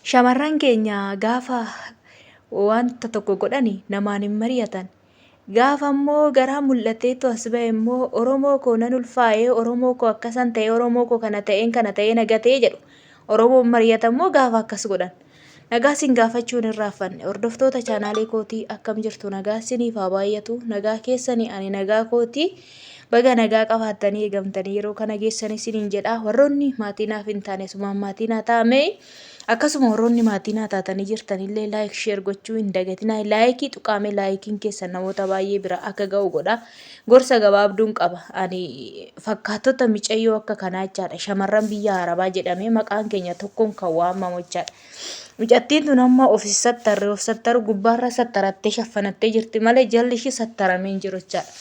Shamarran keenya gaafa wanta tokko godhani namaan hin mari'atan. Gaafa immoo garaa mul'ateetu as ba'e immoo Oromoo koo nan ulfaa'ee, Oromoo koo akkasan ta'e, Oromoo koo kana ta'een kana ta'ee na gatee jedhu. Oromoon mari'ata immoo gaafa akkas godhan. Nagaa sin gaafachuu hin irraanfanne. Hordoftoota chaanaalii kootii akkam jirtu nagaa siniif haa baay'atu. Nagaa keessanii ani nagaa kootii. Baga nagaa qabaattanii eegamtanii yeroo kana geessanii siniin jedha. Warroonni maatii naaf hin taane asumaan maatii naa ta'ame. Akkasuma warroonni maatii naa taatanii jirtanillee laayik sheer gochuu hin dagatinaa. Laayikii tuqaamee laayikiin keessan namoota baay'ee bira akka ga'u godha. Gorsa gabaabduun qaba. Ani fakkaattota micayyoo akka kanaa jechaadha. Shamarran biyya Arabaa jedhamee maqaan keenya tokkoon kan waamamu jechaadha. Mucattiin tun amma of sattarre of sattaru gubbaarra sattarattee shaffanattee jirti malee jalli ishii sattaramee hin jiru jechaadha.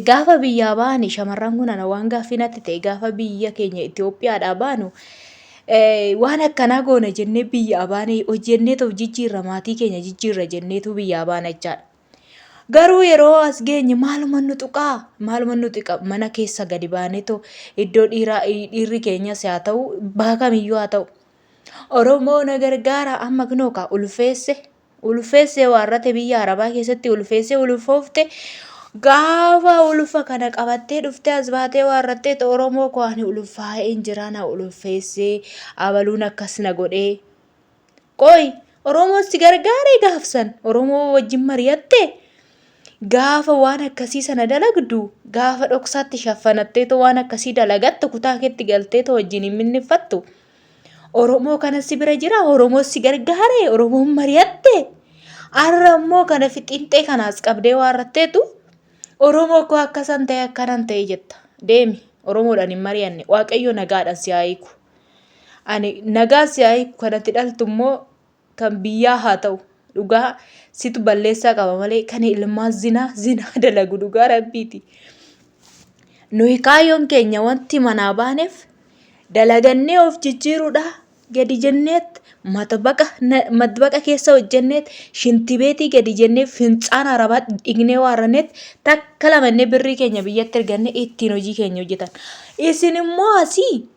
Gaafa biyyaa ba'ani shamarran kun ana waan gaaffii natti ta'e gaafa biyya keenya Itoophiyaadhaa baanu waan akkanaa goona jennee biyyaa baane hojjenneetu of jijjiirra maatii keenya jijjiirra jenneetu biyyaa baana jechaadha. Garuu yeroo as geenye maaluma nu tuqaa maaluma nu tuqa mana keessa gadi baaneetoo iddoo dhiiraa dhiirri keenyas haa ta'u bakka kamiyyuu haa ta'u Oromoo na gargaara amma kunoo kaa ulfeesse Ulfeessee waarrate biyya arabaa keessatti ulfeessee ulfoofte gaafa ulfa kana qabattee dhuftee as baatee waarrattee Oromoo koo ani ulfaa'een jira na ulfeessee abaluun akkas na godhee. Qoy Oromoon si gargaaree gaafsan Oromoo wajjin mari'atte gaafa waan akkasii sana dalagdu gaafa dhoksaatti shaffanatteetoo waan akkasii dalagattu kutaa keetti galteetoo wajjin hin minniffattu. Oromoo kana si bira jira, Oromoo si gargaare, Oromoon mari'atte. Har'a immoo kana fixinxee kana as qabdee waarratteetu Oromoo koo akkasan ta'e akkanan ta'e jetta. Deemi Oromoodhaan hin mari'anne. Waaqayyo nagaadhaan si haa hiiku. Ani nagaan si haa hiiku kanatti dhaltu immoo kan biyyaa haa ta'u. Dhugaa situ balleessaa qaba malee kan ilmaan zinaa zinaa dalagu dhugaa rabbiiti. Nuyi kaayyoon keenya wanti manaa baaneef dalagannee of jijjiiruudha gadi jenneet matbaqa matbaqa keessa hojjenneet shintibeetii gadi jennee fincaan arabaa dhiqnee waarranneet takka lamannee birrii keenya biyyatti ergannee ittiin hojii keenya hojjetan. Isin immoo asii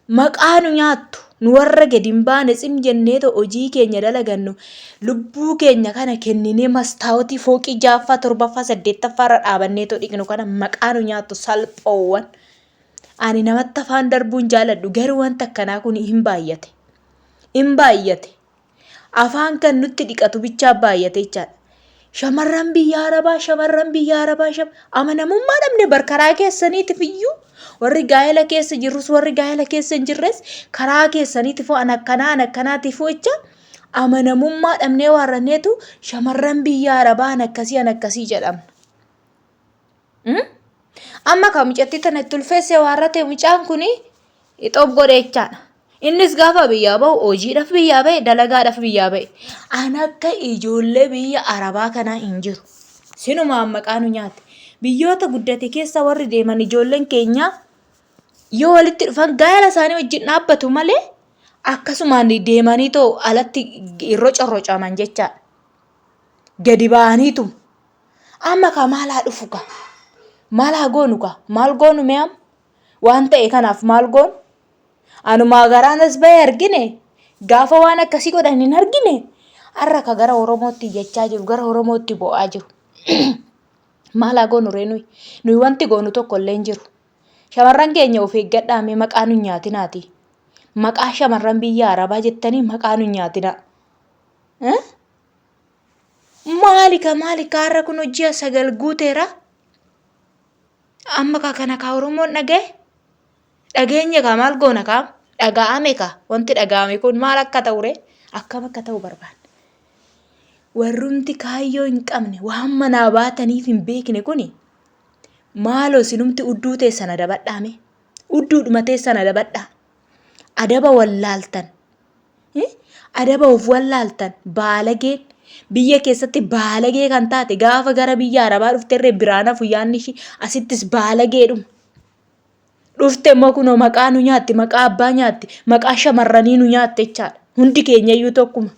maqaa nu nyaattu nu warra gadi hin baane tsim jenneetoo hojii keenya dalagannu lubbuu keenya kana kenninee mastaawotii fooqii ja'affaa torbaffaa saddeettaffaa irra dhaabanneetoo dhiqnu kana maqaa nu nyaattu salphoowwan. Ani namatti afaan darbuun jaaladhu garuu wanta akkanaa kun hin baay'ate. Hin baay'ate. Afaan kan nutti dhiqatu bichaa baay'ate jechaadha. Shamarran biyya Arabaa, shamarran biyya Arabaa, amanamummaa dhabne bar karaa keessaniitiif iyyuu warri gaa'ela keessa jirrus warri gaa'ela keessa hin jirres karaa keessaniitiif an akkanaa an akkanaatiif jecha amanamummaa dhabnee waarranneetu shamarran biyya Arabaa an akkasii an akkasii jedhamna. Amma kan mucattii tana itti ulfeessee waarrate mucaan kuni ixoob godhe jechaadha. Innis gaafa biyyaa bahu hojiidhaaf biyyaa bahe dalagaadhaaf biyyaa bahe. An akka ijoollee biyya Arabaa kanaa hin jiru. Sinumaan maqaa nu nyaate. Biyyoota guddate keessa warri deeman ijoolleen keenya yoo walitti dhufan gaa'ela isaanii wajjin dhaabbatu malee akkasumaan deemanii too alatti roca rocaman jechaadha. Gadi ba'aniitu amma kaa maal haa dhufu kaa maal haa goonu kaa maal goonu mee amma waan ta'e kanaaf maal goonu Anumaa garaan as bahe argine gaafa waan akkasii godhan hin argine har'a ka gara Oromootti iyyachaa jiru gara Oromootti bo'aa jiru. Maal haa goonu ree nuyi? Nuyi wanti goonu tokko illee hin jiru. Shamarran keenya of eeggadhaa mee maqaa nu nyaatinaati. Maqaa shamarran biyya Arabaa jettanii maqaa nu nyaatinaa. Maali ka maali ka har'a kun ji'a 9 guuteera. Amma ka kana ka Oromoon dhagaye. Dhageenye kaa maal goona kaa dhaga'ame kaa wanti dhaga'ame kun maal akka ta'u ree akkam akka ta'u barbaanna. Warrumti kaayyoo hin qabne waan manaa baataniif hin beekne kuni maaloo isinumti udduu teessan adabadhaa mee udduudhuma teessan adabadhaa adaba wallaaltan adaba of wallaaltan baalageen biyya keessatti baalagee kan taate gaafa gara biyya arabaa dhufterree biraan hafu yaanni ishii asittis baalageedhuma. Dhufte immoo kunoo maqaa nu nyaatti, maqaa abbaa nyaatti, maqaa shamarranii nu nyaatte jechaadha. Hundi keenya iyyuu tokkuma.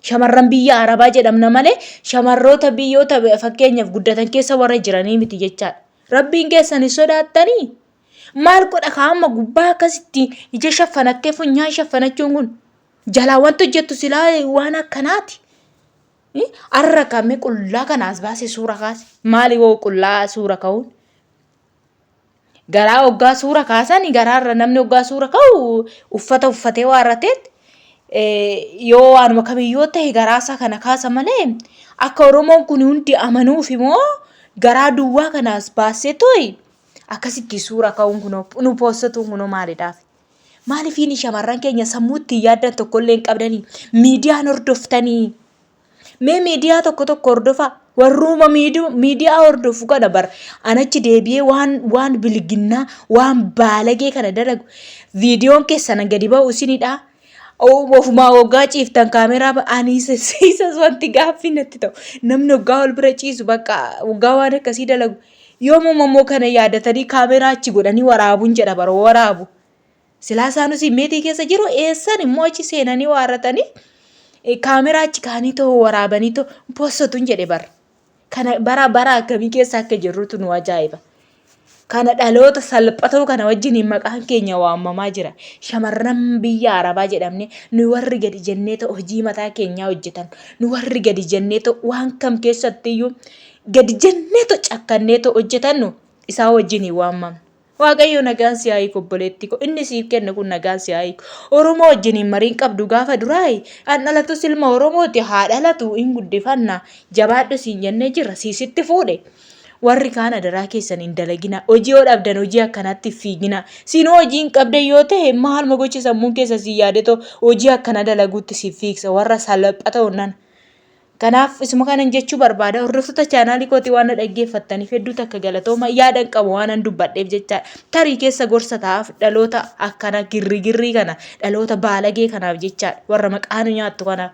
Shamarran biyya Arabaa jedhamna malee shamarroota biyyoota fakkeenyaaf guddatan keessa warra jiranii miti jechaadha. Rabbiin keessan hin sodaattanii? Maal godha kaa amma gubbaa akkasitti ija shaffanattee funyaan shaffanachuun kun? Jalaa wanti hojjettu silaa waan akkanaati. Arra kame qullaa kana as baase suura kaase. Maali hoo qullaa suura ka'uun? Garaa hoggaa suura kaasani garaarra namni hoggaa suura ka'u uffata uffatee waarrateet yoo waanuma kamiyyoo ta'e garaasaa kana kaasa malee akka Oromoon kun hundi amanuuf immoo garaa duwwaa kana as baasee tooyi akkasitti suura ka'uun kunoo nu poostatuun kunoo maalidhaaf? Maaliifiin shamarran keenya sammuu ittiin yaaddan tokkollee hin qabdanii? Miidiyaan hordoftanii? Mee miidiyaa tokko tokko hordofaa. Warruuma miidiyaa hordofu kana bar anachi deebi'ee waan waan bilginnaa waan baalagee kana dalagu viidiyoon keessan gadi ba'u isinidha. Ofumaa waggaa ciiftan kaameraa ani isas wanti gaaffii natti ta'u namni waggaa wal bira ciisu bakka waggaa waan akkasii dalagu yoomuma immoo kana yaadatanii kaameraa achi godhanii waraabuun jedha bara waraabu. Silaa isaanuu simmeetii keessa jiru eessan immoo achi seenanii waarratanii kaameraa achi kaanii too waraabanii too possotun jedhe bara. Kana bara bara akkamii keessa akka jirrutu nu ajaa'iba. Kana dhaloota salphatoo kana wajjiniin maqaan keenya waamamaa jira. Shamarran biyya Arabaa jedhamne nu warri gadi jennee ta'u hojii mataa keenyaa hojjetan. Nu warri gadi jennee ta'u waan kam keessattiyyuu gadi jennee ta'u cakkannee ta'u hojjetannu isaa wajjiniin waamamna. Waaqayyo nagaan si haa hiiku obboleettii koo. Inni siif kenne kun nagaan si haa hiiku. Oromoo wajjiniin mariin qabdu gaafa duraayi. An dhalatus ilma Oromooti haa dhalatu hin guddifanna. Jabaadhu siin jennee jirra. Siisitti fuudhe. Warri kaan adaraa keessan hin dalagina. Hojii yoo dhabdan hojii akkanaatti fiigina. Siinuu hojii hin qabdan yoo ta'e maaluma gocha sammuun keessa si yaadetoo hojii akkana dalaguutti si fiigsa. Warra salphatoo nana. Kanaaf isuma kanan jechuu barbaada. Hordoftoota chaanaalii kootii waan na dhaggeeffattaniif hedduu takka galatooma. Yaadan qabu waanan dubbadheef jechaadha. Tarii keessa gorsa ta'aaf dhaloota akkana girrigirrii kana dhaloota baalagee kanaaf jechaadha. Warra maqaa nu nyaattu kanaaf.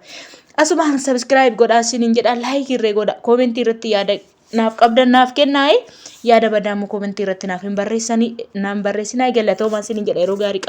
Asumaan subscribe godhaa isiniin jedha like irree godha koomentii irratti yaada naaf qabdan naaf kennaayi yaada badaa immoo koomentii irratti naaf hin barreessanii naan barreessinaa galatoomaa isiniin jedha yeroo gaarii qaba.